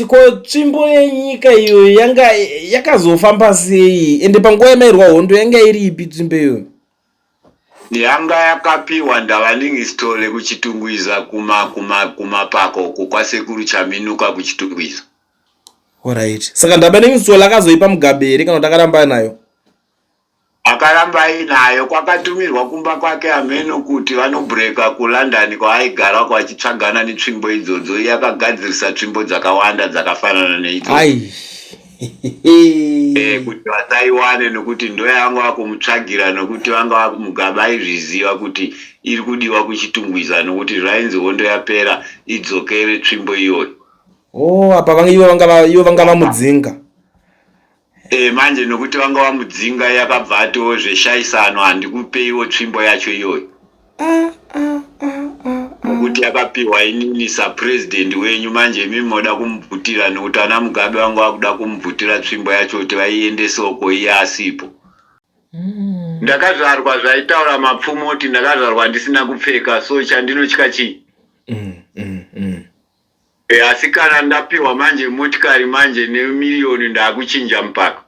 Ko tsvimbo yenyika iyoyo yanga yakazofamba sei ende panguva yamairwa hondo yanga iri ipi tsvimbo iyoyo? Yanga yakapiwa Ndavaningi Sithole kuChitungwiza kuma kuma kumapako uko kwasekuru Chaminuka kuChitungwiza. Alright. Saka Ndavaningi Sithole akazoipa Mugabe here kana kuti akaramba nayo? Akaramba ainayo kwakatumirwa kumba kwake hameno kuti vanobreaker kuLondon kwaaigara uko achitsvagana netsvimbo idzodzo iye akagadzirisa tsvimbo dzakawanda dzakafanana neidzodzo. Ai. Eh, kuti vasaiwane nokuti ndoyavanga vakumutsvagira nokuti vanga vamugabe aizviziva kuti iri kudiwa kuchitungwiza nokuti zvainzi hondo yapera idzokere tsvimbo iyoyo. Oh, apa vanga ivo vanga ivo vanga vamudzinga. Eh, manje nokuti vanga vamudzinga yakabva atiwo zveshaisano handikupeiwo tsvimbo yacho iyoyo. Ah, ah, ah, ah, ah. Nokuti yakapiwa inini sapresident wenyu manje imi moda kumubvutira nokuti ana Mugabe vanga vakuda kumubvutira tsvimbo yacho kuti vaiendese uko iye asipo. Ndakazvarwa zvaitaura mapfumo kuti ndakazvarwa ndisina kupfeka so chandinotya chii? E, asi kana ndapiwa manje motikari manje nemiriyoni ndakuchinja mupaka.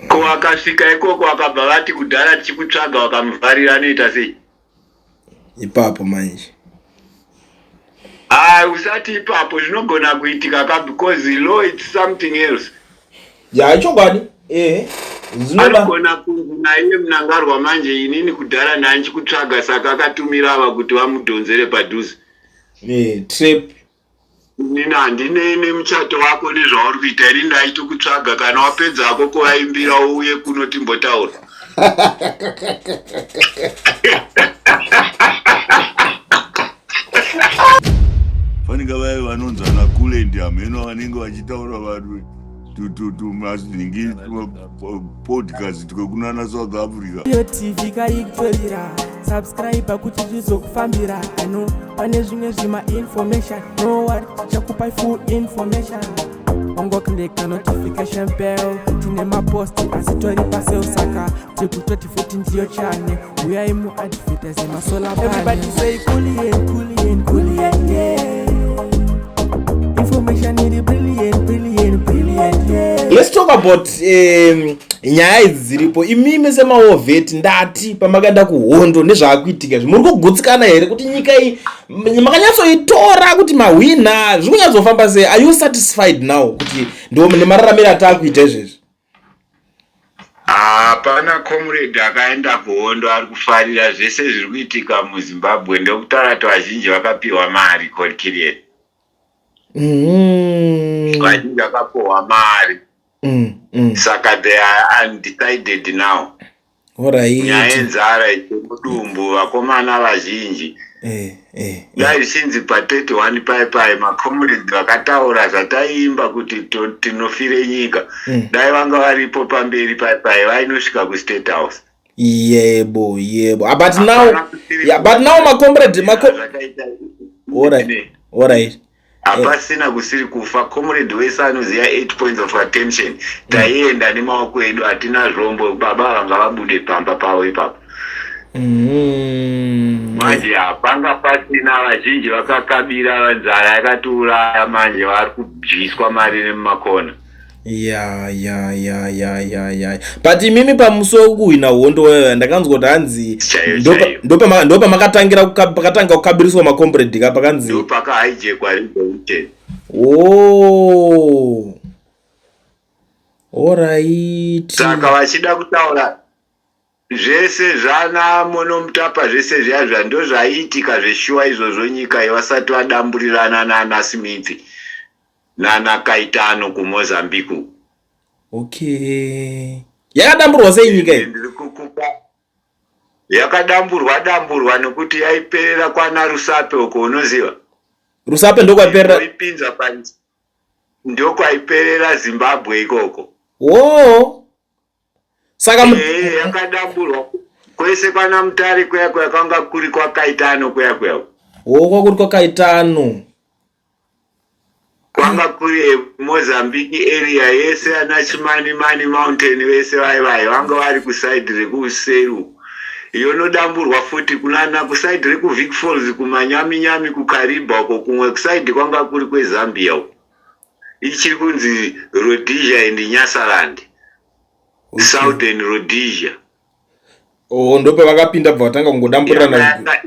Ko akasvika ikoko akabva vati kudhara tichikutsvaga wakamuvharira anoita sei? Ipapo manje. Ah, usati ipapo zvinogona kuitika ka because law it's something else. Ya ichokwadi. Eh. Zvinoda Anogona kunzi naiye Mnangarwa manje inini kudhara ndanchikutsvaga saka akatumira ava kuti vamudhonzere padhuze. Eh, trap. Inini handinei nemuchato wako nezvauri kuita ini ndaitokutsvaga kana wapedza hako kuvaimbira uuye kuno timbotaura. Fanika vaye vanonzi ana Kulend hameno vanenge vachitaura vanhu tumazingi podcast twekunana South Africa. Iyo TV kaiktorira subscribe kuti zvizokufambira ano pane zvimwe zvima information no worry tichakupai full information ongoclicka notification bell tine mapost asi tori paseo saka tikutoti futi ndiyo chane uyai muadvertise masolar everybody say kulien kulien kulien yeah information iri brilliant brilliant brilliant yeah Let's talk about nyaya idzi dziripo. Imimi semaovheti ndati pamakaenda kuhondo nezvaakuitika izvi muri kugutsikana here kuti nyika iyi makanyatsoitora kuti mahwina zviri kunyatsofamba sei? Are you satisfied now kuti ndo nemararamiro ataakuita izvezvi? Hapana comrade akaenda kuhondo ari kufarira zvese zviri kuitika muZimbabwe ndokutaura kuti vazhinji vakapiwa mari Colkilian. Vazhinji vakapiwa mari. Saka they are undecided now. Alright. Nyaya yenzara iri mudumbu vakomana vazhinji. Dai zvichinzi pa 31 pai pai macomrades vakataura zvataiimba kuti tinofire nyika. Dai vanga varipo pamberi pai pai vainosvika kustate house. Yebo, yebo. Ah, but now, yeah, but now macomrade, maco Alright, alright. Hapasina kusiri kufa comrade wese anoziva 8 points of attention taienda nemaoko edu hatina zvombo baba vanga vabude pamba pavo ipapo. Manje hapanga pasina vazhinji vakakabira nzara yakatiuraya manje vari kudyiswa mari nemumakona. Ya ya ya ya ya ya but imimi pamusi wekuhwina hondo wewe ndakanzwa kuti hanzi ndopamakatangira pakatanga kukabiriswa macomrade ka pakanzi ndopakahaijekwa revolution. Oh. Alright. Saka vachida kutaura zvese zvana Monomutapa zvese zviya zviya ndozvaiitika zveshuwa izvozvo nyika yavasati vadamburirana nana Smith nana Kaitano kuMozambique uku. Okay. Yakadamburwa sei nyika iyi? Ndiri kukupa yakadamburwa damburwa nekuti yaiperera kwana Rusape uko unoziva. Rusape ndokwaiperera. Ipinza pa ndokwaiperera Zimbabwe ikoko. Oh. Saka eh, yakadamburwa kwese kwana Mutare kuya kuya kwanga kuri kwaKaitano kuya kuya. Oh, kwakuri kwaKaitano. Kwanga kuri Mozambique area yese ana Chimanimani Mountain vese vai vai vanga vari kuside rekuseri uku. Yonodamburwa futi kunana kusaidhi rekuVic Falls kuManyami-nyami kuKariba uko kumwe kusaidhi kwanga kuri kweZambia uko. Ichiri kunzi Rhodesia and Nyasaland. Okay. Southern Rhodesia. Oh, ndopavakapinda bva vatanga kungodamburirana.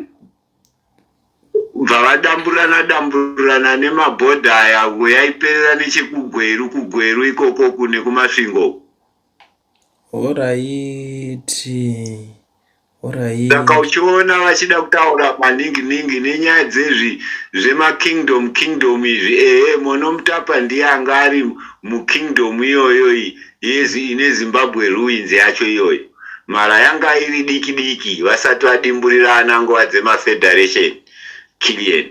Bva vadamburana damburana nemabhodha aya yaiperera nechekuGweru kuGweru ikoko kune kuMasvingo uko. Horaiti. Horaiti. Saka uchiona vachida kutaura maningi ningi nenyaya dzezvi zvemakingdom kingdom izvi ehe Monomutapa ndiye anga ari mukingdom iyoyo iyi yezi ine Zimbabwe ruins yacho iyoyo mara yanga iri diki diki vasati vadimburirana nguva dzemafederation Killian.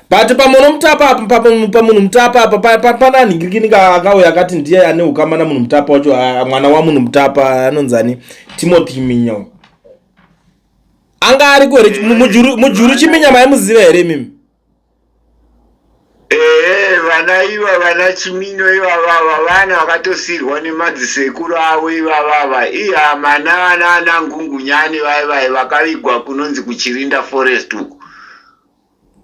But paMonomutapa apa pamunhu mutapa apa pana anhingirikini akauya akati ndiye ane ukama namunhu mutapa wacho mwana wamunhu mutapa anonzi ani Timothy Minya anga ariko here mujuru mujuru Chiminya maimuziva here imimi? Ehe, vana iva vana Chimino ivavava vana vakatosiirwa nemadzisekuru avo ivavava ihama navana ana Ngungunyani vaye vaye vakavigwa kunonzi kuChirinda Forest uko.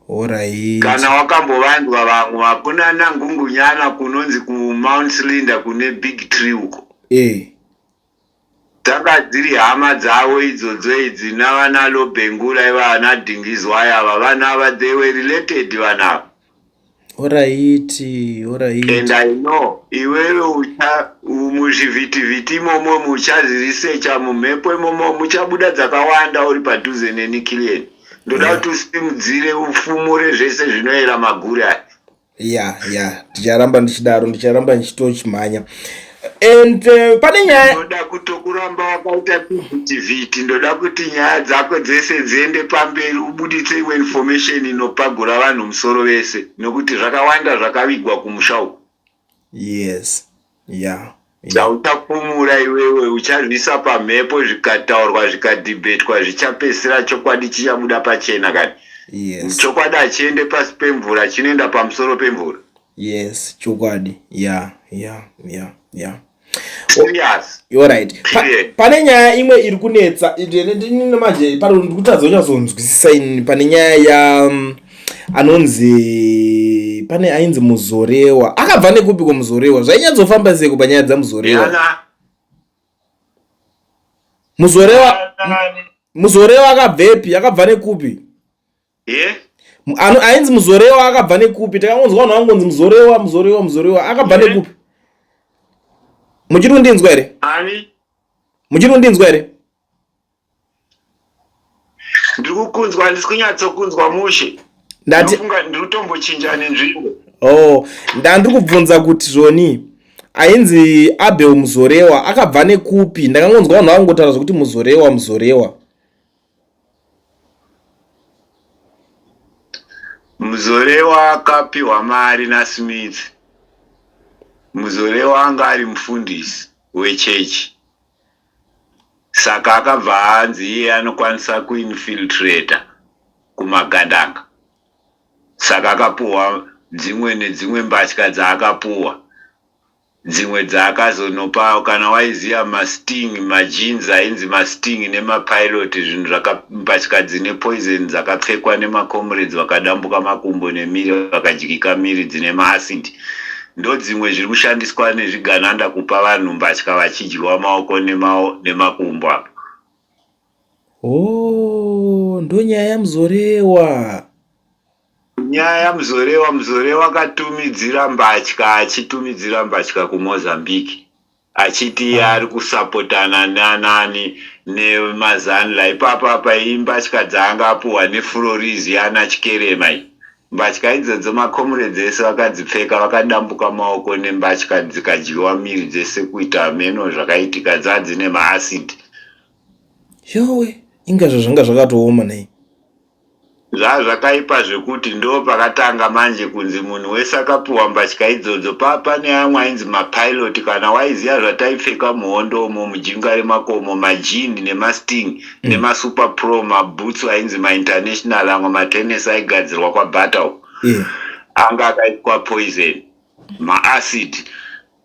Horaiti. Kana wakambovanzwa vamwe hakuna ana Ngungunyana kunonzi kuMount Slinder kune Big Tree uko. Eh. Dzanga dziri hama dzavo idzodzo idzi navana Lobengula ivava naDingizwai ava vanhu ava they were related vanhu ava. Horaiti, horaiti. And I know iwewe ucha muzvivhitivhiti imomo muchazviresearcha mumhepo imomo muchabuda dzakawanda uri padhuze neni Killian. Ndoda kuti usimudzire ufumure zvese zvinoera magure aya. Ya ya ndicharamba ndichidaro ndicharamba ndichitochimhanya and uh, pane nyaya ndoda kutokuramba wakaita vhitivhiti ndoda kuti nyaya dzako dzese dziende pamberi ubuditse imwe information inopagura vanhu musoro vese nokuti zvakawanda zvakavigwa kumusha uku. Yes yeah. Zvauchafumura iwewe uchazviisa pamhepo zvikataurwa zvikadhibhetwa zvichapedzisira chokwadi chichabuda pachena kani. Yes. Chokwadi hachiende pasi pemvura chinoenda pamusoro pemvura. Yes, chokwadi. Yeah, yeah, yeah, yeah. Serious. You're right. Pa, pane nyaya imwe iri kunetsa ndini manje pano ndikutadza kunyatsokunzwisisa ini pane nyaya ya um, anonzi pane ainzi Muzorewa akabva nekupi ko Muzorewa zvainyatsofamba seiko panyaya dzaMuzorewa Muzorewa Muzorewa akabvepi akabva nekupi yeah? Ainzi Muzorewa akabva nekupi takangonzwa vanhu vangonzi Muzorewa Muzorewa Muzorewa akabva yeah. nekupi muchiri kundinzwa here muchiri kundinzwa here Ndiri kukunzwa handisi kunyatsokunzwa mushe. Ndati Ndofunga ndiri kutombochinja nenzvimbo. Oh, ndandiri kubvunza kuti zvoni ainzi Abel Muzorewa akabva nekupi? Ndakangonzwa vanhu vangotaura zvekuti Muzorewa Muzorewa. Muzorewa akapiwa mari naSmith. Muzorewa anga ari mufundisi wechechi. Saka akabva anzi iye anokwanisa kuinfiltrator kumagandanga. Saka akapuhwa dzimwe nedzimwe mbatya dzaakapuhwa. Dzimwe dzaakazonopa kana waiziva masting, majeans ainzi masting nemapilot zvinhu zvaka mbatya dzine poison dzakapfekwa nemacomrades vakadambuka makumbo nemiri vakadyika miri dzine maacid. Ndodzimwe zviri kushandiswa nezvigananda kupa vanhu mbatya vachidyiwa maoko nemakumbo apa. Hoo ndonyaya yaMuzorewa. Nyaya yaMuzorewa, Muzorewa akatumidzira mbatya achitumidzira mbatya kuMozambique. Achiti iye ari kusapotana nanani nemaZanla ipapa apa imbatya dzaanga apuhwa neFloriz yana Chikerema iyi. Mbatya idzodzo macomrades ese vakadzipfeka vakadambuka maoko nembatya dzikadyiwa miri dzese kuita hameno zvakaitika dzadzine maacid. Yowe inga zvazvanga zvakatooma nhai. Zvazvakaipa zvekuti ndopakatanga manje kunzi munhu wese akapiwa mbatya idzodzo paa pane amwe ainzi mapilot kana waiziva zvataipfeka muhondo umo mujinga remakomo majean nemasting mm. nemasuper pro mabhutsu ainzi mainternational amwe matennis aigadzirwa kwabata uko yeah. anga akaitwa poison maacid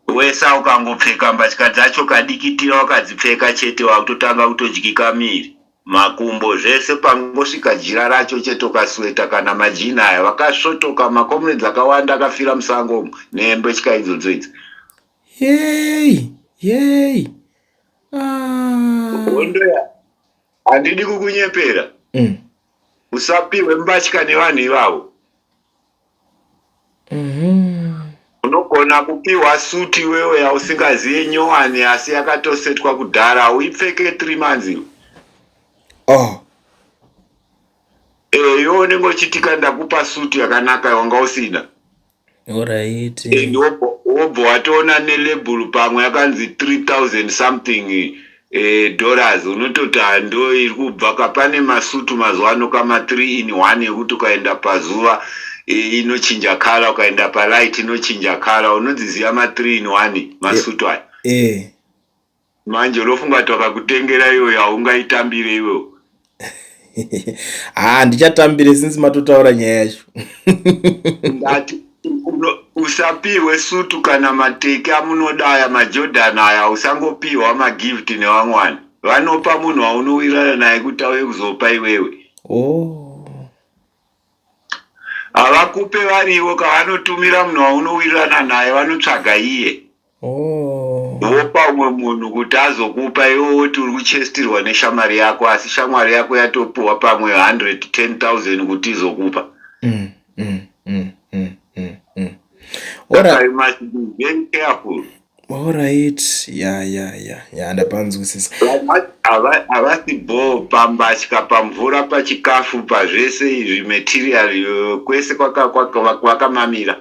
wese ukangopfeka mbatya dzacho kadikitira wakadzipfeka chete wakutotanga kutodyika miri. Makumbo zvese pangosvika jira racho chete ukasweta kana majini aya vakasvotoka macomrades akawanda akafira musango umu nehembe tya idzodzo idzi. Yei yei ah. Hondo ya handidi kukunyepera. Usapihwe mbatya nevanhu ivavo. Unogona kupiwa suit iwewe yausingaziye nyowani asi yakatosetwa kudhara hauipfeke 3 months iwe. Oh. Eh, iwe unenge uchitika ndakupa suit yakanaka wanga usina. Alright. And wobva watoona nelabel pamwe yakanzi 3000 something dollars unototi ndo iri kubva ka pane masutu mazuva ano kama 3 in 1 ekuti ukaenda pazuva inochinja colour, ukaenda palight inochinja colour, unodziziva ma 3 in 1 masutu aya. Manje unofunga kuti vakakutengera iyoyo haungaitambire iwewe? Haa, ndichatambire since matotaura nyaya yacho. Ndati usapihwe sutu kana mateke amunoda aya maJordan aya, usangopiwa magift nevamwe vanhu. Vanopa munhu waunowirirana naye kuti auye kuzopa iwewe. Oh. Havakupe varivo kavanotumira munhu waunowirirana naye, vanotsvaga iye. Oh. Vopa umwe munhu kuti azokupa iwe woti uri kuchestirwa neshamwari yako, asi shamwari yako yatopuwa pamwe 110,000 kuti izokupa. Saka you must be very careful. Alright. Ya, ndapanzwisisa. Havasi bho pambatya, pamvura, pachikafu, pazvese izvi material kwese kwakamamira.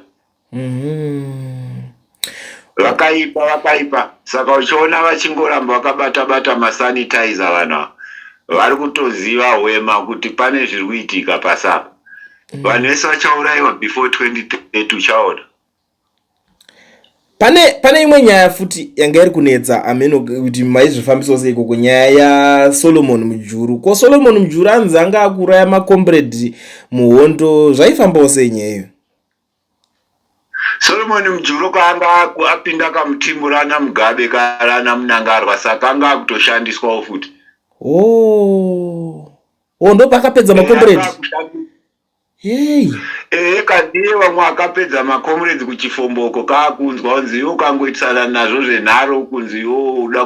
Vakaipa, vakaipa. Saka uchiona vachingoramba vakabata bata masanitizer, vanhu ava vari kutoziva hwema kuti pane zviri kuitika pasapa. Vanhu vese vachaurayiwa before 2030, uchaona. Pane imwe nyaya futi yanga iri kunetsa, ameno kuti maizvifambisawo sei ikoko, nyaya yaSolomon Mujuru. Ko Solomon Mujuru anzi anga akuuraya macomrade muhondo, zvaifambawo sei nyaya iyo? Solomon Mujuru kaanga apinda kamutimu rana Mugabe karana Mnangagwa, saka anga akutoshandiswawo futi. Oh, ndo paakapedza macomrade. Yei. Ehe, kandiye vamwe akapedza macomrades kuchifomboko, kaakunzwa kunzi iwe ukangoitisana nazvo zvenharo, kunzi iwe uda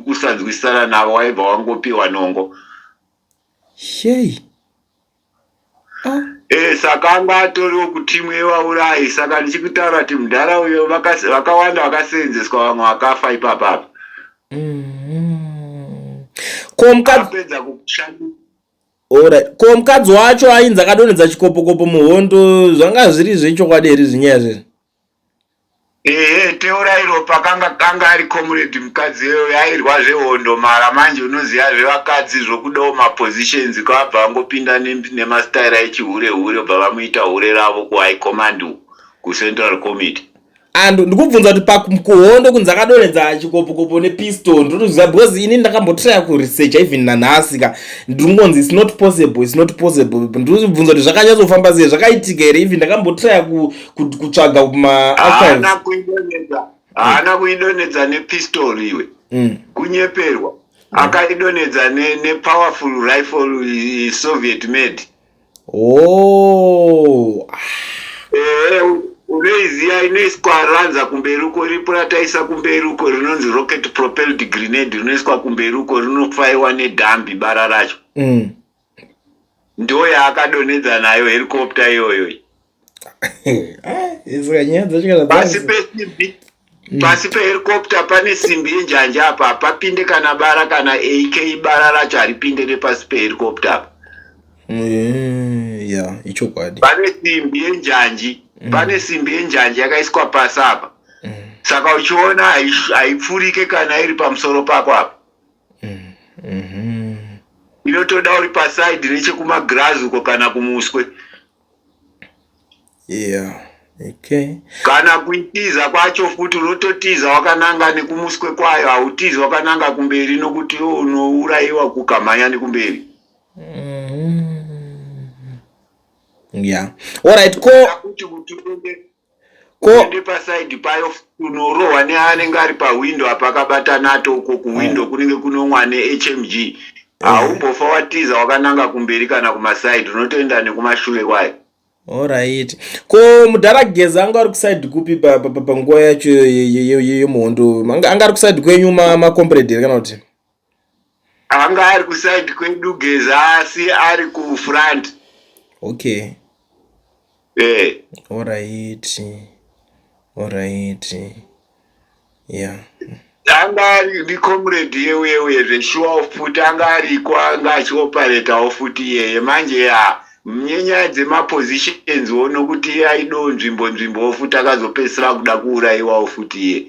kusanzwisisana navo, waibva wangopiwa nongo. Yei. Ah. Saka anga atoriwo kutimu yevaurayi, saka ndichikutaura kuti mudhara uyo vakawanda vakaseenzeswa, vamwe vakafa ipapapa. Ko mukadzi Apedza kukushandisa. Alright. Ko mukadzi wacho ainzi akadonhedza chikopokopo muhondo, zvanga zviri zvechokwadi here zvinyaya zvezvi? Ehe, Teurai Ropa kanga ari comrade mukadzi iyoyo, airwa zvehondo mara manje unoziva zvevakadzi zvokudawo mapositions, kwabva angopinda nemastaira echihure hure, bva vamuita hure ravo kuhigh command uku kucentral committee. And ndikubvunza kuti pakuhondo kunzi akadonhedza chikopokopo nepistol, ndotoziva because ini ndakambotraya kuresearcha even nanhasi ka, ndiringonzi it's not possible, it's not possible. Ndikubvunza kuti zvakanyatsofamba sei, zvakaitika here? Even ndakambotraya kutsvaga kumaarchives. Haana kuidonhedza, haana kuidonhedza nepistol iwe. Kunyeperwa. Akaidonhedza nepowerful rifle Soviet made. Oh. Ehe, unoiziva inoiswa ranza kumberi uko, ripo rataisa kumberi uko rinonzi rocket propelled grenade, rinoiswa kumberi uko, rinofaiwa nedhambi bara racho. Ndo yaakadonhedza nayo helicopter iyoyo. Ah, saka nyaya dzacho kana Pasi pesimbi, pasi pehelicopter pane simbi yenjanja apa, hapapinde kana bara, kana AK bara racho haripinde nepasi pehelicopter apa. Ya, ichokwadi. Pane simbi yenjanji, pane simbi yenjanji yakaiswa pasi apa, saka uchiona haipfurike kana iri pamusoro pako apa. Inotoda uri pasaidi nechekumagirazi uko kana kumuswe. Yeah, okay. Kana kuitiza kwacho futi unototiza wakananga nekumuswe kwayo, hautizi wakananga kumberi nokuti iwe unourayiwa kukamhanya nekumberi. Yeah, alright, ko kuti uende pasaidi payo unorohwa neanenge ari pahwindo apa akabata nato uko kuhwindo, kunenge kunomwa neHMG. Haumbofa watiza wakananga kumberi kana kumasaidi, unotoenda nekumashure kwayo. Alright. Ko mudhara Geza anga ari kuside kupi panguva yacho yemuhondo? Anga ari kuside kwenyu macomrade here kana kuti? Anga ari kuside kwedu Geza asi ari kufront. Okay. Eh. Alright. Alright. Yeah. Anga ari ndicomrade yeuye uye zveshuwa futi anga ariko anga achioparetawo futi iyeye manje ya nenyaya dzemapositions wo nokuti iye aidawo nzvimbo nzvimbowo futi akazopedzisira kuda kuurayiwawo futi iye.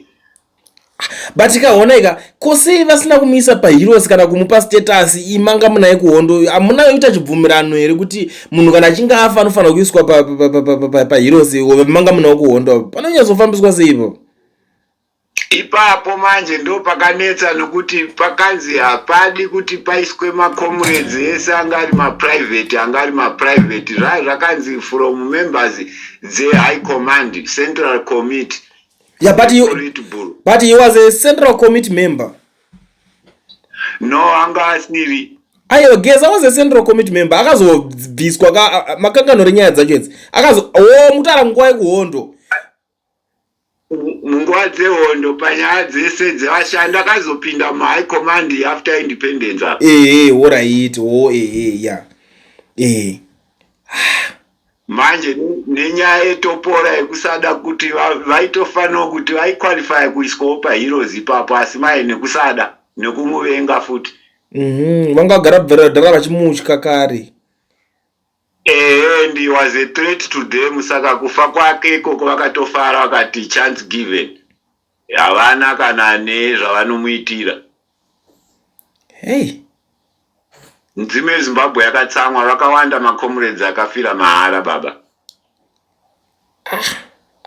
But kaona ika ko sei vasina kumuisa paheroes kana kumupa status imanga munaye kuhondo hamuna kuita chibvumirano here kuti munhu kana achinge afa anofanira kuiswa paheroes manga munawo kuhondo panonyatsofambiswa sei ipapo? Ipapo manje ndopakanetsa nokuti pakanzi hapadi kuti paiswe macomrades ese anga ari maprivate anga ari maprivate zvaa zvakanzi from members dzehigh command central committee. Yeah, but he, but he was a central committee member. No, anga asiri. Aiwa, Geza was a central committee member. Akazobviswa ka makanganore nyaya dzacho idzi. Akazo oh mutara nguva yekuhondo. Munguva dzehondo panyaya dzese dzevashandi akazopinda muhigh command after independence apa. Eh, eh, alright. Oh, eh, eh, yeah. Eh. Manje nenyaya yetopora yekusada kuti vaitofanira kuti vaikwalifya kuiswawo paheroes ipapo asi mai nekusada nekumuvenga futi. Vanga vagara bvira dhara vachimutya kare. Ehe and he was a threat to them saka kufa kwake ikoko vakatofara vakati chance given havana kana nezvavanomuitira. Hey. Mudzimu yeZimbabwe yakatsamwa vakawanda macomrades akafira mahara baba. Ah,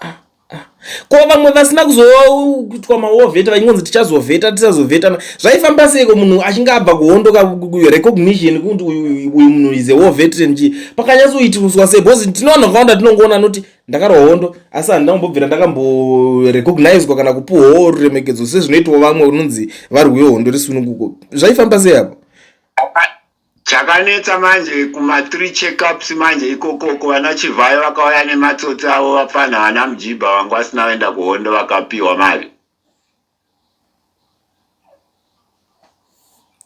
ah, ah. Ko vamwe vasina kuzoitwa mawovheta vachingonzi tichazovheta tichazovheta zvaifamba seiko munhu achinge abva kuhondo ka recognition kuti uyu munhu is a war veteran chii pakanyatsoitiswa sei because tine vanhu vakawanda tinongoona anoti ndakarwa hondo asi handina kumbobvira ndakamborecognizwa kana kupuhwawo ruremekedzo sezvinoitwa vamwe unonzi varwi vehondo resununguko zvaifamba sei apo? Chakanetsa manje kuma 3 checkups manje ikokoko vana Chivhayo vakauya nematsotsi avo vapfanha vana Mujibha vanga vasina vaenda kuhondo vakapiwa mari.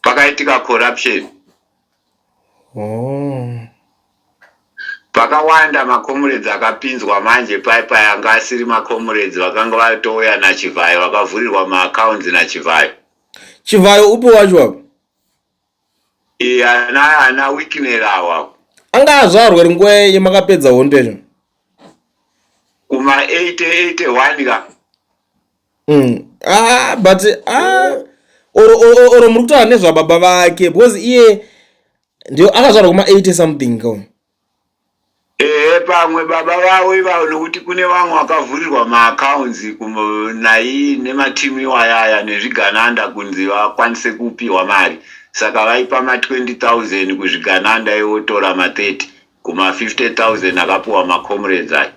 Pakaitika corruption. Oh. Pakawanda macomrades akapinzwa manje pai pai anga asiri macomrades vakanga vatouya naChivhayo vakavhurirwa maaccounts naChivhayo. Chivhayo upi wacho apo? Iye ana ana Wicknell awa. Anga azvarwa here nguva yemakapedza hondo yacho? Kuma 80 81 ka. Ah, but ah, oro muri kutaura nezvababa vake because iye ndio akazvarwa kuma 80 something ka. Ehe pamwe baba vavo ivavo nokuti kune vamwe vakavhurirwa maaccounts nai nematimu iwayaya nezvigananda kunzi vakwanise kupiwa mari saka vaipa ma 20,000 kuzvigananda iwo otora ma 30 kuma 50,000 akapiwa macomrades ayo.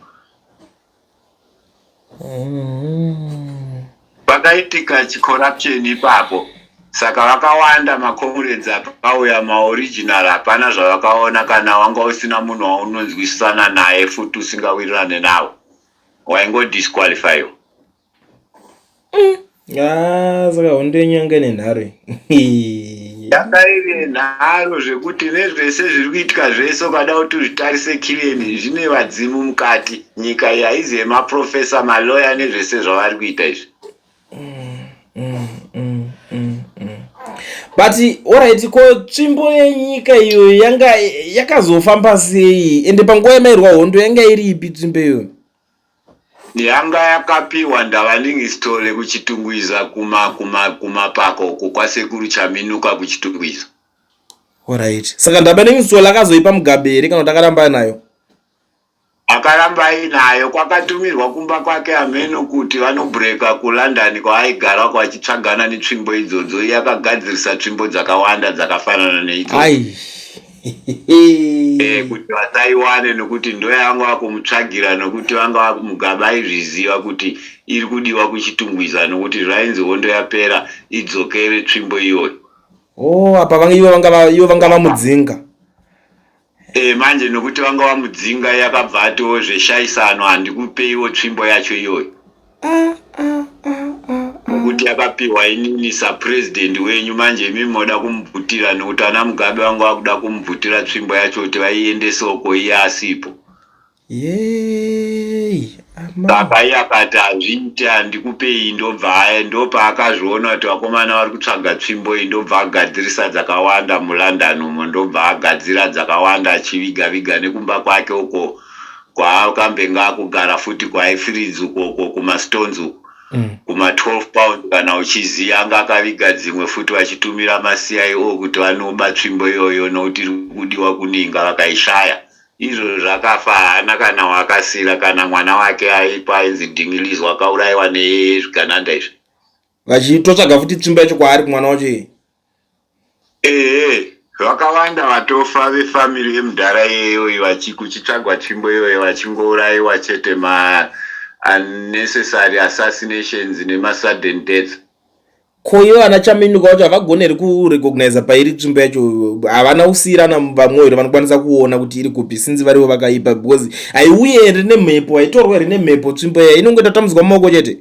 Pakaitika chicorruption ipapo saka vakawanda macomrades akauya maoriginal hapana zvavakaona kana wanga usina munhu waunonzwisisana naye futi usingawirirane nawo waingodisqualifyiwa. Ah, saka hondo yenyu yanga ine nharo iyi. Yanga ine nharo zvekuti nezvese zviri kuitika zvese ukada kuti uzvitarise clearly zvine vadzimu mukati. Nyika iyi haizi yemaprofessor, maloya nezvese zvavari kuita izvi. But alright, ko tsvimbo yenyika iyo yanga yakazofamba sei? Ende panguva yamairwa hondo yanga iri ipi tsvimbo iyoyo? Yanga yakapiwa Ndavaningi Sithole kuChitungwiza kuma kuma kumapako uko kwasekuru Chaminuka kuChitungwiza. Alright. Saka Ndavaningi Sithole akazoipa Mugabe here kana kuti akaramba nayo? Akaramba ainayo kwakatumirwa kumba kwake hameno kuti vanobreaka kuLondon kwaaigara uko achitsvagana netsvimbo idzodzo iye akagadzirisa tsvimbo dzakawanda dzakafanana neidzodzo. Ai. Eh, kuti vasaiwane nokuti ndoyavanga vakumutsvagira nokuti vanga Mugabe aizviziva kuti iri kudiwa kuChitungwiza nokuti zvainzi hondo yapera idzokere tsvimbo iyoyo. Oh, apa vanga ivo vanga ivo vanga vamudzinga. E, manje nokuti vanga vamudzinga yakabva atiwo zveshaisano handikupeiwo tsvimbo yacho iyoyo. Ah, ah, ah, ah, ah. Nokuti yakapiwa inini sapresident wenyu manje imi moda kumubvutira nokuti ana Mugabe vanga vakuda kumubvutira tsvimbo yacho kuti vaiendese uko iye asipo. Yey, ama. Saka iye akati hazviite handikupei ndobva aya ndopaakazviona kuti vakomana vari kutsvaga tsvimbo iyi ndobva agadzirisa dzakawanda muLondon umo ndobva agadzira dzakawanda achiviga viga nekumba kwake uko kwaakambenge akugara futi kuHighfields uko uko kumaStones uko mm. kuma 12 pound kana uchiziva anga akaviga dzimwe futi vachitumira maCIO kuti vanoba tsvimbo iyoyo nokuti iri kudiwa kuninga vakaishaya Izvo zvakafa haana kana waakasira kana mwana wake aipo ainzi Dingilizwa akauraiwa nezvigananda izvi. Vachitotsvaga futi tsvimbo yacho kwaari kumwana wacho iye. Ehe vakawanda vatofa vefamily yemudhara iyeyoyi vachikuchitsvagwa tsvimbo iyoyo vachingouraiwa chete ma unnecessary assassinations nema sudden death. Ko ivo vana Chaminuka vacho havagoni here kurecognizer pairi tsvimbo yacho? Havana kusiirana vamwe here vanokwanisa kuona kuti iri kupi since varivo vakaipa because haiuye here nemhepo, haitorwe here nemhepo tsvimbo iya inongoita tambudzwa mumaoko chete.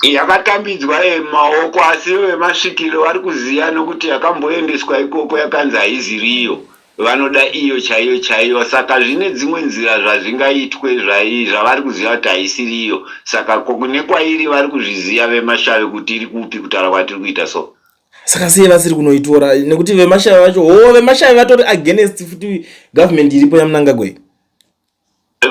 Yakatambidzwa maoko asi ivo vemasvikiro vari kuziva nokuti yakamboendeswa ikoko yakanzi haiziriyo. Vanoda iyo chaiyo chaiyo saka zvine dzimwe nzira zvazvingaitwe zvai zvavari kuziva kuti haisiri iyo saka ko nekwairi vari kuzviziva vemashavi kuti iri kupi kutaura kwatiri kuita so. Saka sei vasiri kunoitora nekuti vemashavi vacho hoo vemashavi vatori against futi government iripo yaMnangagwa iyi.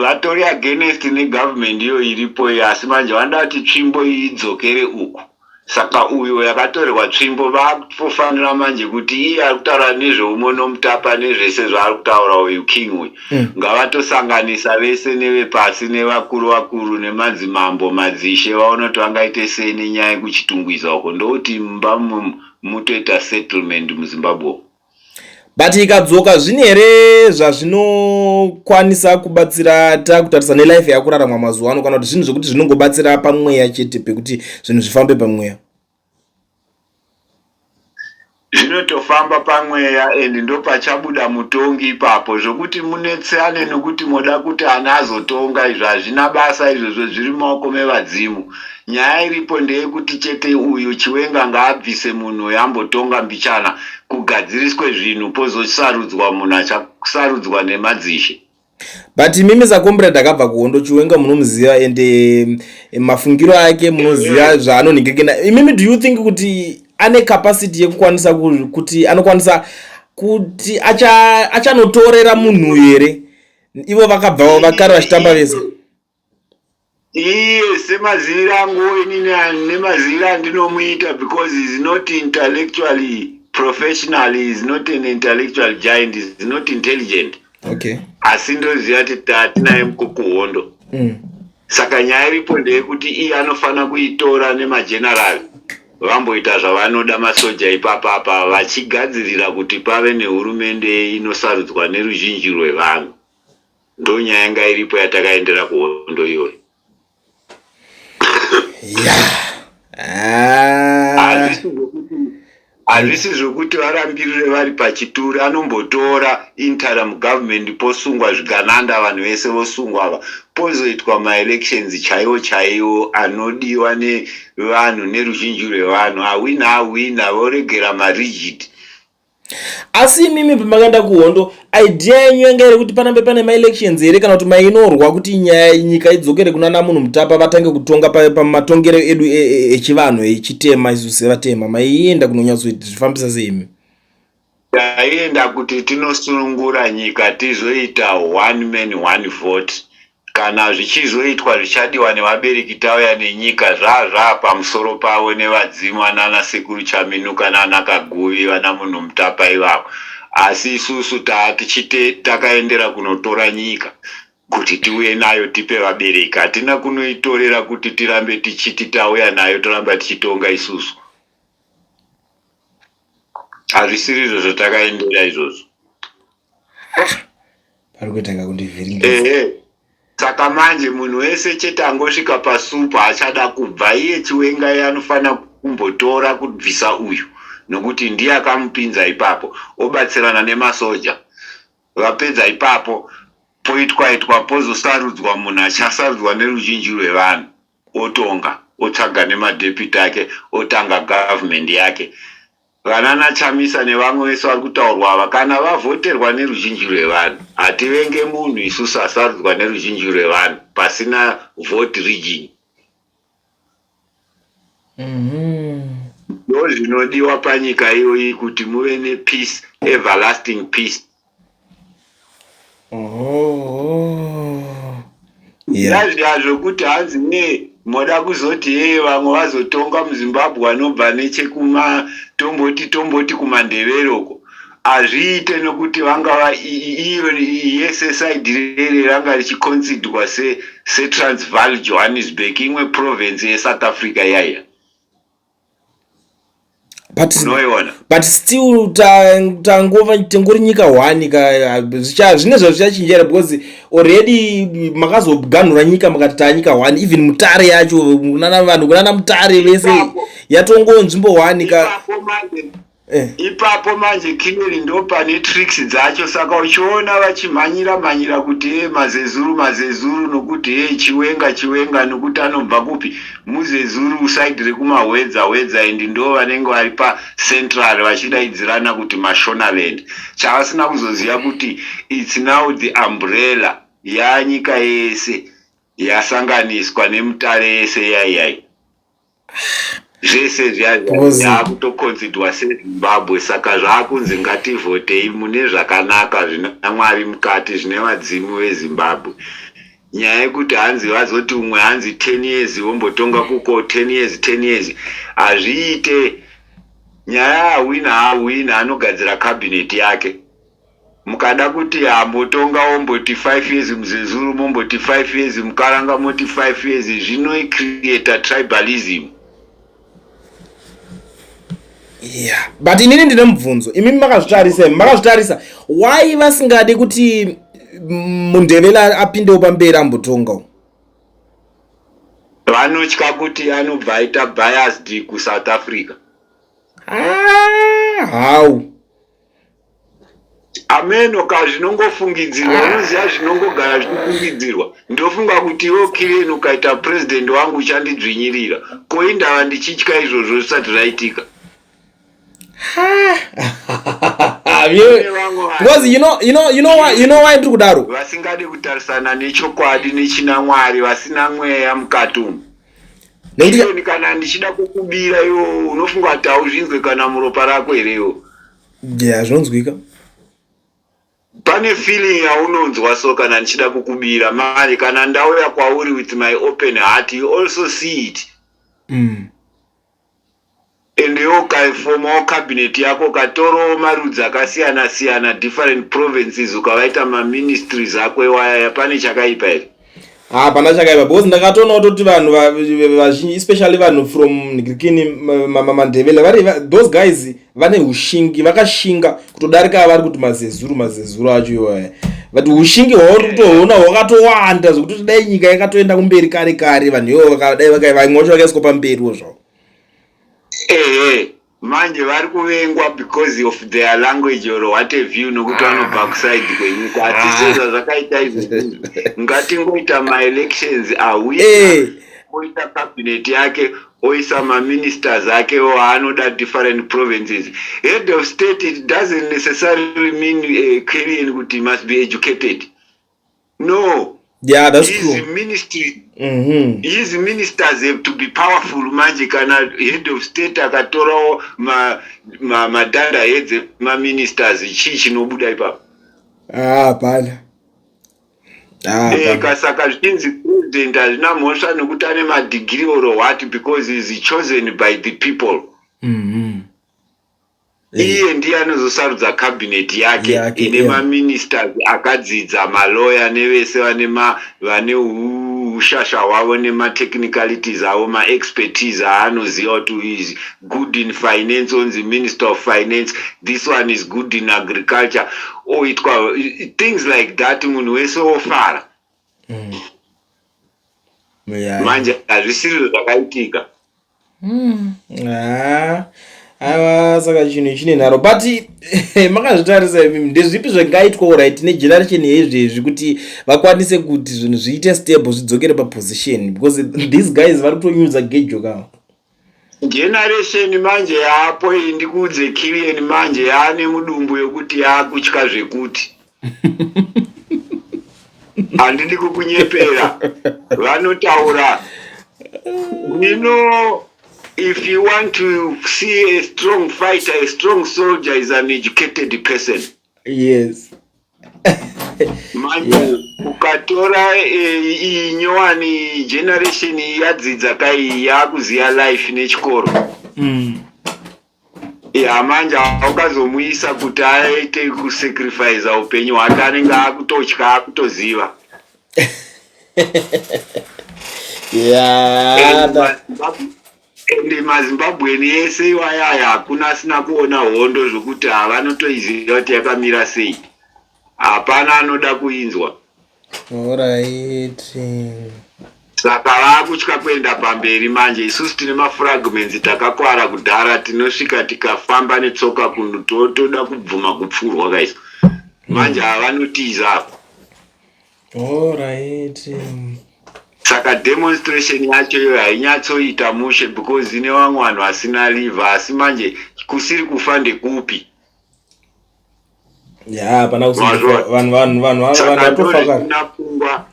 Vatori against negovernment iyo iripo iyo asi manje vanoda kuti tsvimbo iyi idzokere uku saka uyo yakatorerwa tsvimbo vakutofanira manje kuti iye ari kutaura nezveumonomutapa nezvese zvaari kutaura uyu king uyu mm. ngavatosanganisa vese nevepasi nevakuru vakuru nemadzimambo madzishe vaone kuti vangaite sei nenyaya yekuchitungwiza uko ndokuti mumba mutoita settlement muzimbabwe umu But ikadzoka zvine here zvazvinokwanisa kubatsira takutarisa nelife yakuraramwa mazuva ano kana kuti zvinhu zvekuti zvinongobatsira pamweya chete pekuti zvinhu zvifambe pamweya? Zvinotofamba pamweya and ndopachabuda mutongi ipapo zvokuti munetsane nokuti moda kuti ani azotonga izvo hazvina basa izvozvo zviri mumaoko mevadzimu Nyaya iripo ndeyekuti chete uyu Chiwenga ngaabvise munhu uyu ambotonga mbichana kugadziriswe zvinhu pozosarudzwa munhu achasarudzwa nemadzishe. But imimi saComrade akabva kuhondo Chiwenga munomuziva and eh, mafungiro ake munoziva zvaanonhingirikina. Imimi do you think kuti ane capacity yekukwanisa kuti anokwanisa kuti achanotorera munhu here ivo vakabva vakare vachitamba vese? Iye semaziviro angu inini nemaziviro andinomuita because is not intellectually professional is not an intellectual giant is not intelligent okay. Asi ndoziva kuti tatinaye kuhondo mm. Saka nyaya iripo ndeyekuti iye anofanira kuitora nemageneral vamboita zvavanoda masoja ipapapa vachigadzirira kuti pave nehurumende inosarudzwa neruzhinji rwevanhu. Ndonyaya yanga iripo yatakaendera kuhondo iyoyo. Yeah. Hazvisi zvekuti varambirire vari pachituri, anombotora interim government posungwa zvigananda vanhu vese vosungwa ava pozoitwa maelections chaiwo chaiwo anodiwa nevanhu neruzhinji rwevanhu awina awina voregera marigid Asi imimi pamakaenda kuhondo idea yenyu yanga iri kuti panambe pane maelections here kana kuti mainorwa kuti nyaya nyika idzokere kuna namunhu mutapa vatange kutonga pamatongero edu e, e, echivanhu echitema isu sevatema maienda kunonyatsozvifambisa sei imi? Taienda kuti tinosunungura nyika tizoita one man one vote Kana zvichizoitwa zvichadiwa nevabereki tauya nenyika zvaa zvaa pamusoro pavo nevadzimu anana sekuru Chaminuka nana Kaguvi vana Munhumutapa ivavo asi isusu taa tichite takaendera kunotora nyika kuti tiuye nayo tipe vabereki hatina kunoitorera kuti tirambe tichiti tauya nayo toramba tichitonga isusu hazvisirizvo zvatakaendera izvozvo. Pari kuita kakundivhiringidza. Ehe. Saka manje munhu wese chete angosvika pasupa achada kubva iye Chiwenga iye anofanira kumbotora kubvisa uyu. nokuti ndiye akamupinza ipapo, obatsirana nemasoja. Vapedza ipapo poitwa itwa pozosarudzwa munhu achasarudzwa neruzhinji rwevanhu otonga otsvaga nemadepute ake otanga government yake. Vanana Chamisa nevamwe vese vari kutaurwa ava kana vavhoterwa neruzhinji rwevanhu hativenge munhu isusu asarudzwa neruzhinji rwevanhu pasina vote rigging. Ndozvinodiwa panyika iyoyi kuti muve nepeace, everlasting peace. Oh. Yeah. Zviya zvokuti hanzi ne moda kuzoti hee vamwe vazotonga muZimbabwe vanobva nechekuma tomboti tomboti kumaNdebele uko hazviite nokuti vanga iyo yese side rere ranga richiconsiderwa seTransvaal Johannesburg imwe province yeSouth Africa iyaiya. But, Unoiona? But still tangova tangori nyika one ka zvine zvazvichachinja here because already makazoganhura nyika mukati taanyika one even Mutare yacho kunana vanhu kunana Mutare vese yatongo nzvimbo one ka. Ipapo manje Ipapo manje Kineri ndopane tricks dzacho saka uchiona vachimhanyira mhanyira kuti hee mazezuru mazezuru nokuti hee chiwenga chiwenga nokuti anobva kupi muzezuru side rekumahwedza hwedza and ndo vanenge vari pacentral vachidaidzirana kuti mashonaland chavasina kuzoziva kuti it's now the umbrella yanyika yese yasanganiswa nemutare yese yaiyai zvese zviya zvakutoconsiderwa seZimbabwe saka zvakunzi ngativhotei mune zvakanaka zvina Mwari mukati zvine vadzimu veZimbabwe nyaya yekuti hanzi vazoti umwe hanzi 10 years vombotonga kuko 10 years 10 years hazviite nyaya ahwina ahwina anogadzira cabinet yake mukada kuti ambotonga omboti 5 years muzezuru momboti 5 years mukaranga moti 5 years zvinocreata tribalism. Yeah, but inini ndine mubvunzo imimi makazvitarisa imi makazvitarisa why vasingadi kuti mundevele apindewo pamberi ambotongawo? Vanotya kuti anobva aita biased kuSouth Africa. Ah, how? Ameno ka zvinongofungidzirwa unoziva zvinongogara zvichifungidzirwa ndofunga kuti iwe Killian ukaita president wangu uchandidzvinyirira ko indava ndichitya izvozvo zvisati zvaitika. Because you know why ndiri kudaro vasingade kutarisana nechokwadi nechina Mwari vasina mweya mukati umu. Nekuti kana ndichida kukubira iwe unofunga kuti hauzvinzwe kana muropa rako here iwe? Yeah, zvinonzwika. Pane feeling yaunonzwa so kana ndichida kukubira manje kana ndauya kwauri with my open heart you also see it. And iwe ukafomawo cabinet yako ukatorawo marudzi akasiyana siyana different provinces ukavaita maministries ako iwayaya pane chakaipa here? Hapana chakaipa because ndakatoona kutoti vanhu vazhinji especially vanhu from Nigirikini maNdebele vari those guys vane ushingi vakashinga kutodarika vari kuti mazezuru mazezuru acho iwaya but ushingi hwauri kutoona hwakatowanda zvekuti dai nyika yakatoenda kumberi kare kare vanhu ivo vakadai vamwe vacho vakaiswa pamberiwo zvavo. Ehe manje vari kuvengwa because of their language or what have you nokuti vanobva kuside kwenyika hatisi zvazvakaita izvi ngatingoita maelections awina oisa cabinet yake oisa maministers ake waanoda different provinces head of state it doesn't necessarily mean Killian kuti must be educated no. Yeah, that's his true. Ministry, His ministers have to be powerful manje kana head of state akatorawo madanda heads emaministers chii chinobuda ipapo? Ah, hapana. Ah, hapana. Kasaka zvichinzi president hazvina mhosva nekuti ane madegree or what because he is chosen by the people. Iye ndiye anozosarudza cabinet yake Yake, ine maministers akadzidza maloya nevese vane ushasha hwavo nematechnicalities avo maexpertise aanoziva kuti is good in finance onzi minister of finance this one is good in agriculture oitwa things like that munhu wese ofara. Manje hazvisizvo zvakaitika. Ah. Aiwa, saka chinhu chine nharo, but makazvitarisa imimi, ndezvipi zvingaitwa right negeneration yeizvezvi kuti vakwanise kuti zvinhu zviite stable, zvidzokere paposition? Because these guys vari kutonyudza gejo kavo. Generation manje yaapo iyi, ndikuudze Kilian, manje yaane mudumbu yokuti yaakutya zvekuti handidi kukunyepera. Vanotaura, if you want to see a strong fighter, a strong soldier is an educated person. Manje ukatora iyi nyowani generation iyi yadzidza kai, yakuziya life nechikoro. Ya, manje haukazomuisa kuti aite kusacrifice upenyu hwake, anenge akutotya, akutoziva. Ende maZimbabweni ese iwayaya, hakuna asina kuona hondo, zvokuti havanotoiziva kuti yakamira sei. Hapana anoda kuinzwa. Saka vaakutya kuenda pamberi. Manje isusu tine mafragments, takakwara kudhara, tinosvika tikafamba netsoka kunhu, toda kubvuma kupfurwa kaisa. Manje havanotiza apa. Saka demonstration yacho iyoyo hainyatsoita mushe because ine vamwe vanhu vasina liver, asi manje kusiri kufa ndekupi? Ya, hapana kusiri. Vanhu vatofa kare. Pfungwa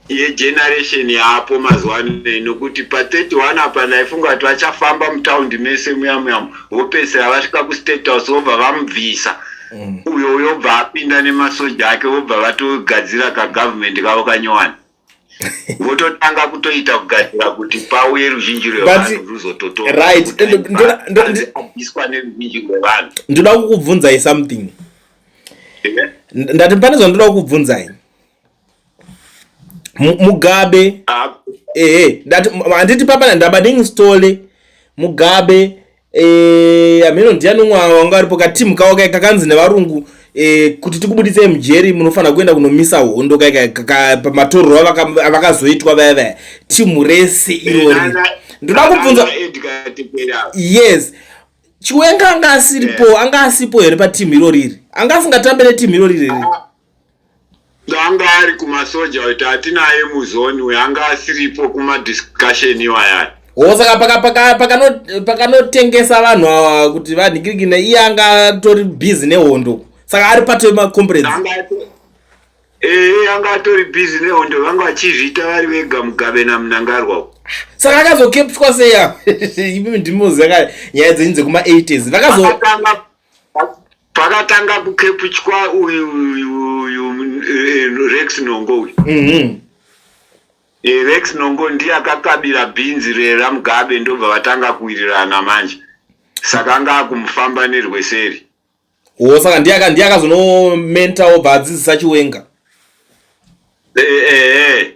yegeneration yaapo mazuva ano, nokuti pa31 apa ndaifunga kuti vachafamba mutaundi mese muya muya, vopedzisira vasvika kuState House, vobva vamubvisa. Uyo uyobva apinda nemasoja ake, vobva vatogadzira kagovernment kavo kanyowani, vototanga kutoita kugadzira kuti pauye ruzhinji rwevanhu ruzototora. Abviswa neruzhinji rwevanhu. Ndoda kukubvunzai something. Ndati pane zvandoda kukubvunzai. Mugabe, ehe, ndati handiti papana ndabadingi Sithole, Mugabe, ameno ndiani umwe wanga aripo, katimu kavo kai kakanzi nevarungu kuti tikubuditsei mujeri munofanira kuenda kunomisa hondo kai pamatorero avakazoitwa vaya vaya, timu rese irori. Ndoda kubvunza, yes, Chiwenga anga asiripo, anga asipo here patimu irori iri? Anga asingatambe netimu irori here? Anga ari kumasoja, kuti atinaye muzoni uyo, anga asiripo kumadiscussion iwayaya. O, saka pakanotengesa vanhu ava kuti vanhingirikine, iye anga atori busy nehondo, saka ari pato yemacomrades. Ee, anga atori busy nehondo, vanga vachizviita vari vega, Mugabe naMnangagwa. Saka akazokeptwa sei? Imi ndimoziva nyaya dzenyu dzekuma-80s. Vakazo Pakatanga kukepuchwa uyu uyu Rex Nongo uyu. Rex Nongo ndiye akakabira bhinzi reraMugabe, ndobva vatanga kuwirirana manje, saka anga akumufamba nerweseri. O, saka ndiye akazonomenta, obva adzidzisa Chiwenga. Ee.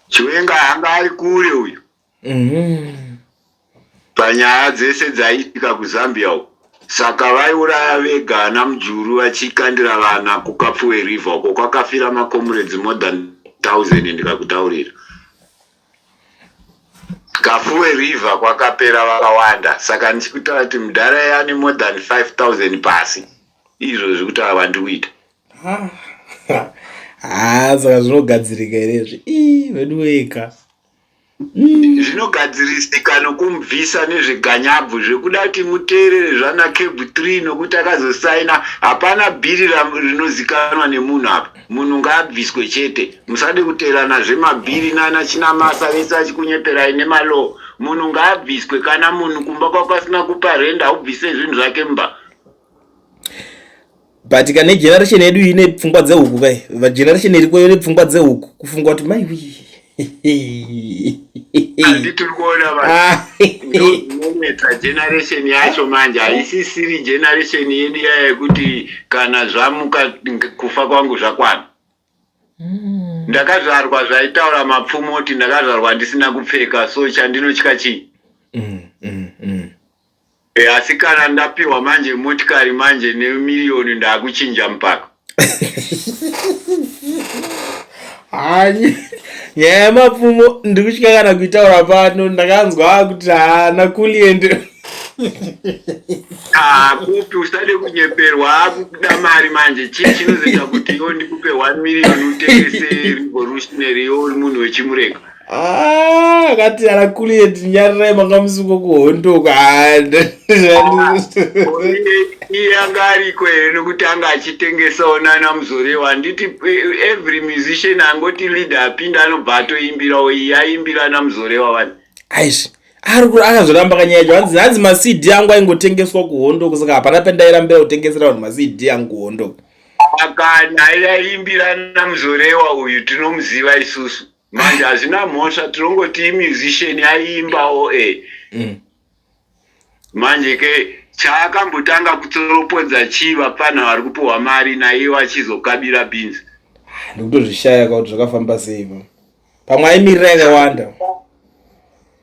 Chiwenga anga ari kure uyu panyaya dzese dzaiitika kuZambia uko. Saka vaiuraya vega ana Mujuru, vachikandira vana kuKapfuwe River uko kwakafira macomrades more than 1000. Ndikakutaurira, Kafue River kwakapera vakawanda. Saka ndichikutaura kuti mudhara yane more than 5000 pasi izvozvi kutaura vandiri kuita. Ha, saka zvinogadzirika here izvi? Ii, vedu weka. Zvinogadzirisika nokumubvisa nezveganyabvu zvekuda kuti muteerere zvana CAB 3, nokuti akazosaina hapana bhiri rinozikanwa nemunhu apa. Munhu ngaabviswe chete. Musade kuteerana zvemabhiri nana Chinamasa vese vachikunyeperai nemalaw. Munhu ngaabviswe. Kana munhu kumba kwako asina kupa renda, haubvise zvinhu zvake mumba. But kane generation yedu ine pfungwa dzehuku kai, generation iriko ine pfungwa dzehuku, kufunga kuti mai. Handiti uri kuona vanonetsa? Generation yacho manje haisisiri generation yedu yaya yekuti kana zvamuka kufa kwangu zvakwana. Ndakazvarwa, zvaitaura Mapfumo kuti ndakazvarwa ndisina kupfeka, so chandinotya chii? Asi kana ndapiwa manje motikari manje nemiriyoni, ndakuchinja mupaka. Hayi. Nyaya yemapfumo ndikutya kana kuitaura pano, ndakanzwa kuti haana kuliend. Ah, kupi usade kunyeperwa akuda mari manje chii chinozoita kuti iwo ndikupe 1 million utengese revolutionary iwo uri munhu wechimureka Ah, akati ana Kuliet nyarirai manga musuko kuhondo uko. Ah, iye anga ariko here nokuti anga achitengesawo nana muzorewa handiti eh, every musician angoti leader apinda anobva atoimbirawo iye aimbira ana muzorewa vani Aish, ari akazoramba kanyaya yacho hanzi hanzi macd angu aingotengeswa kuhondo uko saka hapana pandairambira kutengesera vanhu macd angu kuhondo uko. Kana aiimbira namuzorewa uyu tinomuziva isusu manje hazvina mhosva tinongoti imusician aiimbawo e mm. manje ke chaakambotanga kutsoropodza chii vapfanha vari kupiwa mari naiwo achizokabira beans ndikutozvishaya ka kuti zvakafamba sei pamwe aimirira yakawanda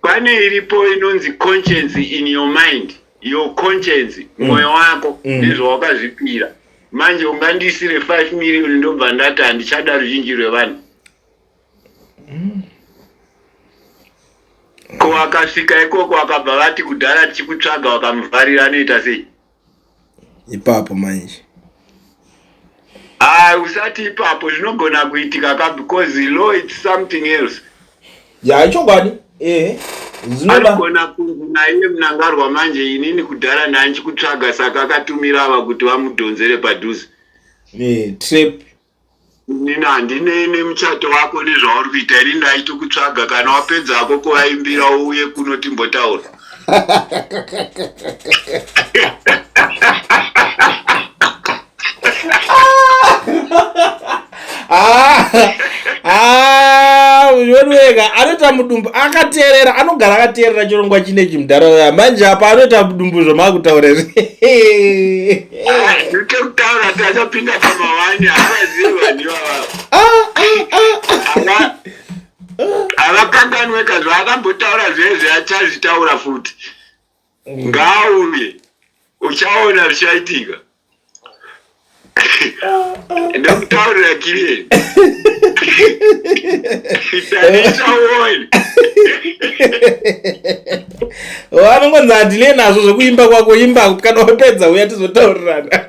pane iripo inonzi conscience in your mind your conscience mm. mwoyo wako mm. nezvawakazvipira manje ungandiisire 5 million ndobva ndati handichada ruzhinji rwevanhu mm. ko akasvika ikoko akabva vati kudhara tichikutsvaga wakamuvharira anoita sei ipapo manje ah usati ipapo zvinogona kuitika ka because law it's something else ya ichokwadi ehe anogona kunzi naiye mnangarwa manje inini kudhara ndanchikutsvaga saka akatumira ava kuti vamudhonzere padhuze eh, trap Inini handinei nemuchato wako nezvauri kuita ini ndaitokutsvaga kana wapedza hako kuvaimbira uuye kuno timbotaura. Ah, wega anoita mudumbu akateerera anogara akateerera chirongwa chinechi mudharaunda manje apa anoita mudumbu zvamakutaura izvi Ndikutaura tachapinda pamawani havazivi vanhu ivava. Havakanganwe ka zvaakambotaura zvezve achazvitaura futi. Ngaauye uchaona zvichaitika. Ndokutaurira Kilian. Tanichaoni. Vanongonzi handinei nazvo zvekuimba kwako imba kana wapedza uya tizotaurirana.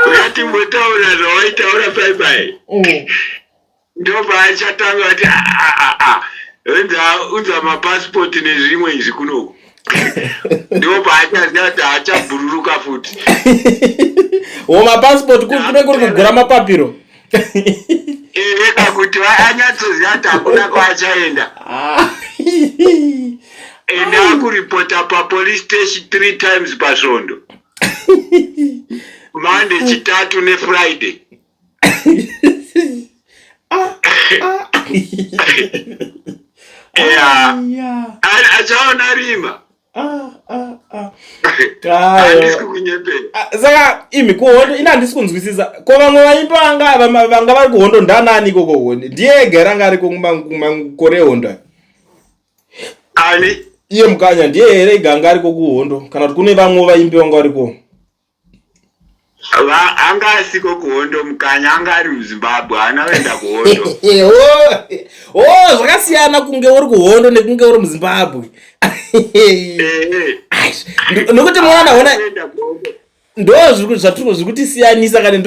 Uyatimbotaura zvawaitaura pai pai. Ndopaachatanga kuti ah, ah, ah, ah. Unza unza mapasipoti nezvimwe izvi kunoku. Ndopaachaziva kuti haachabhururuka futi. Wo mapasipoti kune kuri kugura mapapiro. Ehe kakuti anyatsoziva kuti hakuna kwaachaenda. Ende akuripota papolice station three times pasvondo. Monday, Chitatu neFriday. Achaona rima. Handisi kukunyepera. Saka imi kuhondo ini handisi kunzwisisa ko vamwe vaimbi vanga vanga vari kuhondo ndanani ikoko hondo ndiye ega here anga ariko makore ehondo aya ani iye mukanya ndiye here ega anga ariko kuhondo kana kuti kune vamwe vaimbi vanga variko Anga asiko kuhondo mukanya anga ari muzimbabwe haana kuenda kuhondo oh, oh, zvakasiyana kunge uri kuhondo nekunge uri muzimbabwe nokuti mwana hona ndo zvatiri kutisiyanisa kani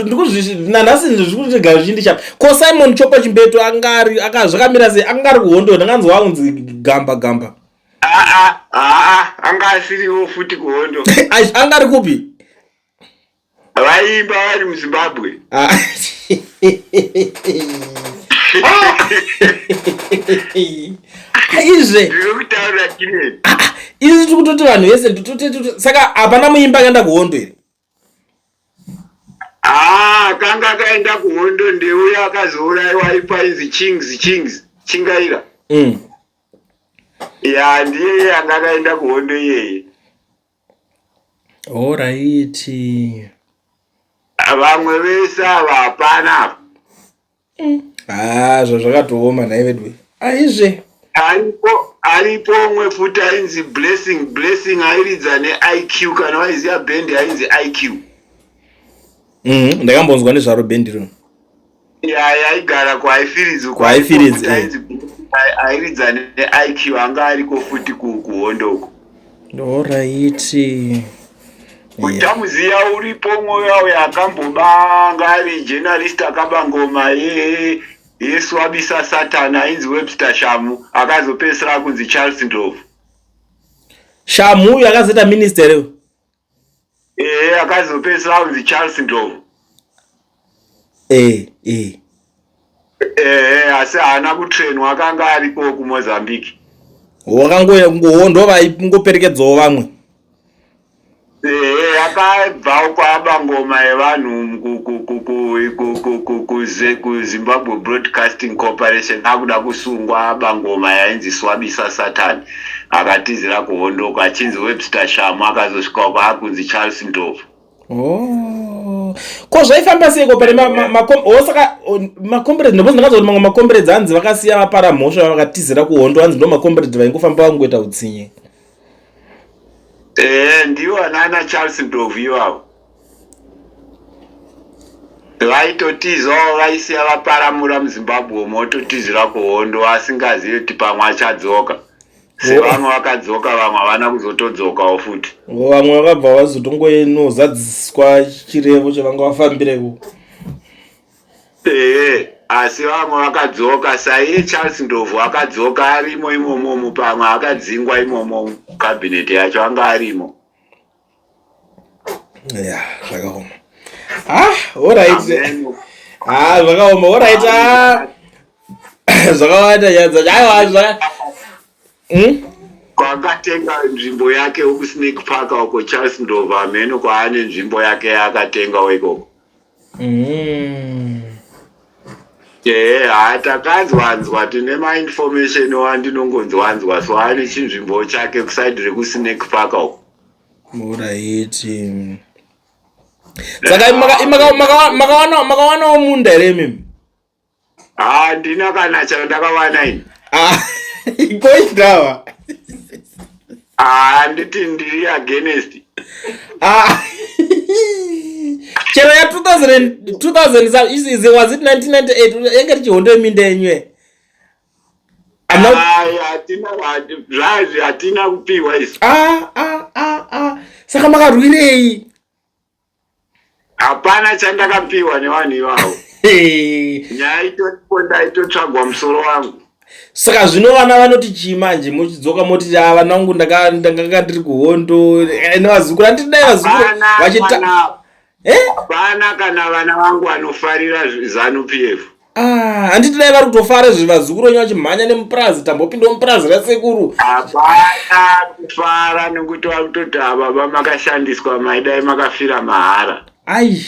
nanhasi zviri kutigara zvichindishapa ko simon chopa chimbeto anga ari zvakamira sei anga ari kuhondo ndakanzwa akunzi gamba gamba Aa, aa, anga asiriwo futi kuhondo. Anga ari kupi? Vaimba vari muZimbabwe. Ah. Izve. Ndiri kutaura chine. Ah, ah, izvi tiri kutoti vanhu vese saka hapana muimba akaenda kuhondo here? Ah, kanga akaenda kuhondo ndeuya akazouraiwa ipainzi Chings Chings Chingaira. Ya ndiyeye anga akaenda kuhondo iyeye. Oraiti. Vamwe vese ava hapana apa. Ah, zvo zvakatooma nhai vedu. Aizve. Aripo aripo umwe futi ainzi Blessing Blessing airidza neIQ kana waiziva band ainzi IQ. Ndakambonzwa nezvaro bhendi iro. Ya, yaigara kuHighfields. KuHighfields, eh. Airidza neIQ, anga ariko futi kuhondo uko. Alright. Utamuziya uripo mwoyo uyo akamboba, anga ari journalist, akaba ngoma yeSwabisa Satan, ainzi Webster Shamu, akazopedzisira kunzi Charles Ndlovu. Shamu uyu akazoita minister here? Ehe, akazopedzisira kunzi Charles Ndlovu. Ehe, asi haana kutrainwa, akanga ariko kuMozambique. Wakangoya kungohondo, vaingoperekedzawo vamwe. Ehe, akabva uko aba ngoma yevanhu kuZimbabwe Broadcasting Corporation, akuda kusungwa, aba ngoma yainzi Swabisa Satan, akatizira kuhondoko achinzi Webster Shamu, akazosvika uko akunzi Charles Ndlovu. Oh. Ko zvaifamba seiko pane oh, saka macomrades, ndobva ndakazwa kuti mamwe macomrades hanzi vakasiya vapara mhosva, vakatizira kuhondo, hanzi ndo macomrades vaingofamba vangoita utsinye. Ehe, ndiwo anana Charles Ndlovu ivavo, vaitotizawo, vaisiya vaparamura muZimbabwe umo, ototizira kuhondo asingazivi kuti pamwe achadzoka. Sevamwe vakadzoka, vamwe havana kuzotodzokawo futi. Vamwe vakabva vazotongoenozadziswa chirevo chavanga vafambireko. Ehe, asi vamwe vakadzoka, saiye Charles Ndlovu akadzoka arimo imomomo, pamwe akadzingwa imomo cabinet yacho anga arimo. Ya, zvakaoma. Ah, alright. Ah, zvakaoma. Alright. Ah, zvakawanda nyaya dzacho. Aiwa, zvaka Kwakatenga nzvimbo yake ukuSnake Park uko, Charles Ndlovu, hameno kwaane nzvimbo yake yaakatengawo ikoko. Ehe, ha, takanzwanzwa, tine mainformation wandinongonzwanzwa, so ane chinzvimbo chake kuside rekuSnake Park uko. Alright. Saka makawanawo munda here imimi? Handina kana chandakawana ini. Ah, koindawa? Handiti ndiri against. Ah. Chero ya 2000, 2000 is was it 1998 yange tichihondo yeminda yenyu? Ai, hatina, zvazi hatina kupiwa isu. Ah, ah, ah, ah. Saka makarwirei? Hapana chandakapiwa nevanhu ivavo. Nyaya itoripo, ndaitotsvagwa musoro wangu. Saka zvino vana vanoti chii manje muchidzoka, moti, "Ah, vana vangu, ndakanga ndiri kuhondo," nevazukuru? Handiti dai vazukuru vachita Eh? Hapana kana vana vangu vanofarira ZANU PF. Ah, handiti dai vari kutofara zve, vazukuru venyu vachimhanya nemupurazi, tambopinda mupurazi rasekuru? Hapana kufara, nekuti vari kutoti, "Baba, makashandiswa, maidai makafira mahara." Ai.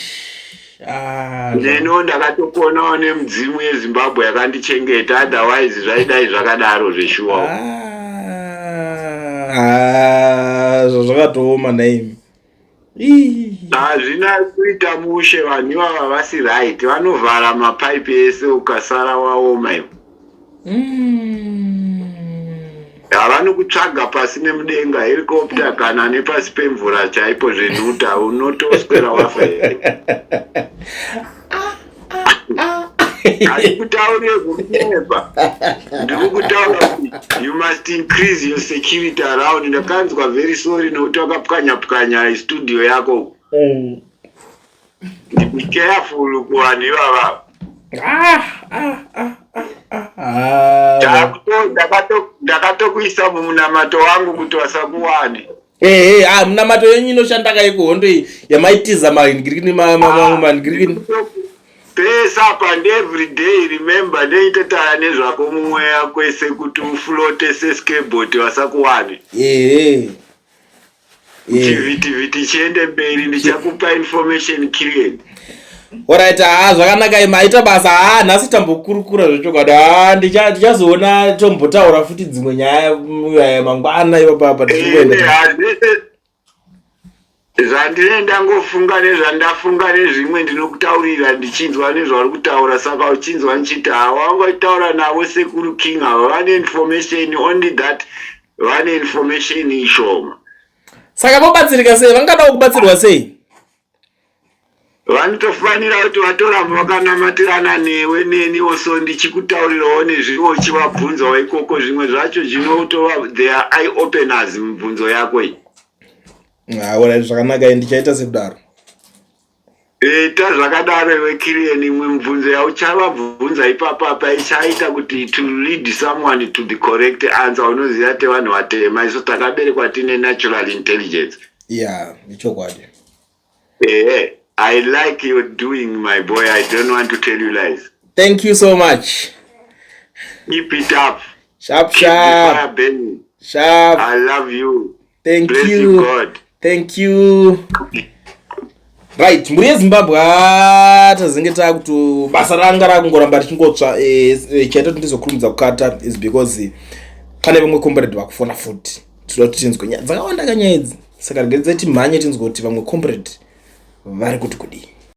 Ah, Neniwo ndakatoponawo nemudzimu yeZimbabwe yakandichengeta, otherwise zvaidai zvakadaro zveshuwa. Ah, zvakatooma naimi. Ii. Hazvina kuita mushe, vanhu ivava vasi right, vanovhara mapaipi ese, ukasara waoma iwe. Havanokutsvaga pasi nemudenga, helicopter, kana nepasi pemvura chaipo zvenhuta, unotoswera wafa here. Handikutauri zvekunyepa, ndiri kutaura kuti you must increase your security around. Ndakanzwa very sorry nokuti wakapwanya pwanya studio yako. Be careful kuvanhu ivava. Ah, ah, ah, ah, ah. Ah. Ndakatokuisa mumunamato wangu kuti vasakuwane. Ehe, ah, munamato yenyu inoshanda kai kuhondo iyi yamaitiza manhingirikini, manhingirikini? Pese apa and every day, remember, ndeitotaura nezvako mumweya kwese kuti ufloate seskeboard, vasakuwane. Chivhitivhiti chiende mberi, ndichakupa information clearly. Alright, ah, zvakanaka, maita basa. Ah, nhasi tambokurukura zvechokwadi. Ah, tichazoona tombotaura futi dzimwe nyaya mangwana ipapapa tichingoenda. Zvandine ndangofunga nezvandafunga nezvimwe ndinokutaurira ndichinzwa nezvauri kutaura. Saka uchinzwa ndichiti hawangotaura navo sekuru King ava, vane information, only that vane information ishoma. Saka vobatsirika sei? Vangadawo kubatsirwa sei? Vanotofanira kuti vatoramba vakanamatirana newe neni also ndichikutaurirawo nezvimwe uchivabvunzawo ikoko zvimwe zvacho zvinotova they are eye openers mibvunzo yako iyi. Alright, zvakanaka, ndichaita sekudaro. Ita zvakadaro iwe Kirian, imwe mibvunzo yauchavabvunza ipapapa ichaita kuti to lead someone to the correct answer. Unoziva tevanhu vatema isu takaberekwa tine natural intelligence. Ya, ichokwadi. Ehe, I like your doing, my boy. I don't want to tell you lies. Thank you so much. Keep it up. Sharp. Keep the Sharp. fire burning. Sharp. I love you. Thank Bless you. you, God. Thank you. Right, mhuri yeZimbabwe, tazenge takuto basa ranga rakungoramba richingotsva. Chaita kuti ndizokurumidza kukata is because pane vamwe comrade vakufona futi. Tinoda kuti tinzwe nyaya dzakawanda kanyaya idzi, saka regedzai timhanye tinzwe kuti vamwe comrade vari kuti kudii.